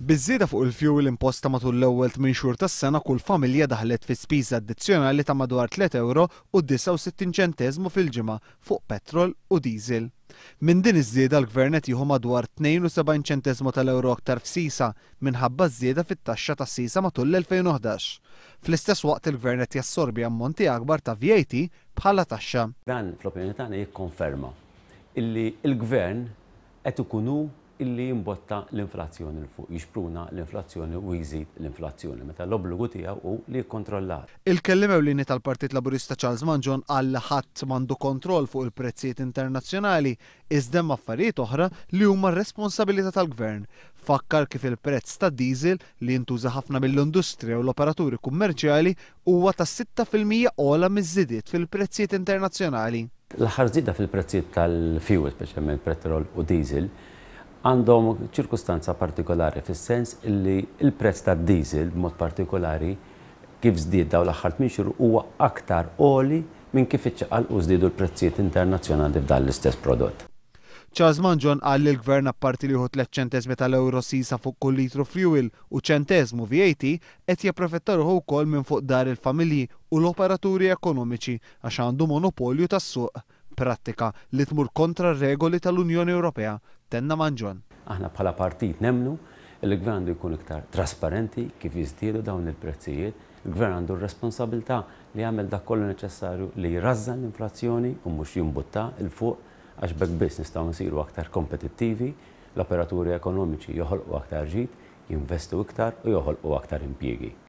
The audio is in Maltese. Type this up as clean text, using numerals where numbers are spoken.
Biż-żieda fuq il-fjuwil imposta matul l-ewwel tminn xhur tas-sena kull familja daħlet fi spiża addizzjonali ta' madwar tliet ewro u 69 ċenteżmu fil-ġimgħa fuq petrol u diesel. Minn din iż-żieda l-Gvern qed jieħu madwar 72 ċenteżmu tal-ewro aktar f'sisa minħabba ż-żieda fit-taxxa tas-sisa matul l-2011. Fl-istess waqt il-Gvern qed jassorbi ammonti akbar ta' VAT bħala taxxa. Dan fl-opinjoni tagħna jikkonferma illi l-Gvern qed ikun hu illi jimbotta l-inflazzjoni 'l fuq, jixpruna l-inflazzjoni u jżid l-inflazzjoni, meta l-obbligu tiegħu hu li jikkontrollaha. Il-Kelliem Ewlieni tal-Partit Laburista Charles Mangion qal li ħadd m'għandu kontroll fuq il-prezzijiet internazzjonali iżda hemm affarijiet oħra li huma r-responsabilità tal-Gvern. Fakkar kif il-prezz tad-diesel, li jintuża ħafna mill-industrija u l-operaturi kummerċjali, huwa ta' 6% ogħla miż-żidiet fil-prezzijiet internazzjonali. L-aħħar żieda fil-prezzijiet tal-fjuwil, speċjalment petrol u diesel, għandhom ċirkustanza partikolari fis-sens li l-prezz tad-diesel b'mod partikolari kif żdied dawn l-aħħar tminn xhur huwa aktar għoli minn kif iċċaqalqu u żdiedu l-prezzijiet internazzjonali f'dan l-istess prodott. Charles Mangion qal li l-Gvern apparti li jieħu tliet ċenteżmi tal-ewro sisa fuq kull litru fjuwil u ċenteżmu VAT qed japprofitta ruħu wkoll minn fuq dahar il-familji u l-operaturi ekonomiċi għax għandu monopolju tas-suq, prattika li tmur kontra r-regoli tal-Unjoni Ewropea, tenna Mangion. Aħna bħala partit nemmnu li l-Gvern għandu jkun iktar trasparenti kif jiżdiedu dawn il-prezzijiet. Il-Gvern għandu r-responsabilità li jagħmel dak kollu neċessarju li jrażżan l-inflazzjoni u mhux jimbuttha 'l fuq għax b'hekk biss nistgħu nsiru aktar kompetittivi, l-operaturi ekonomiċi joħolqu aktar ġid, jinvestu iktar u joħolqu aktar impjiegi.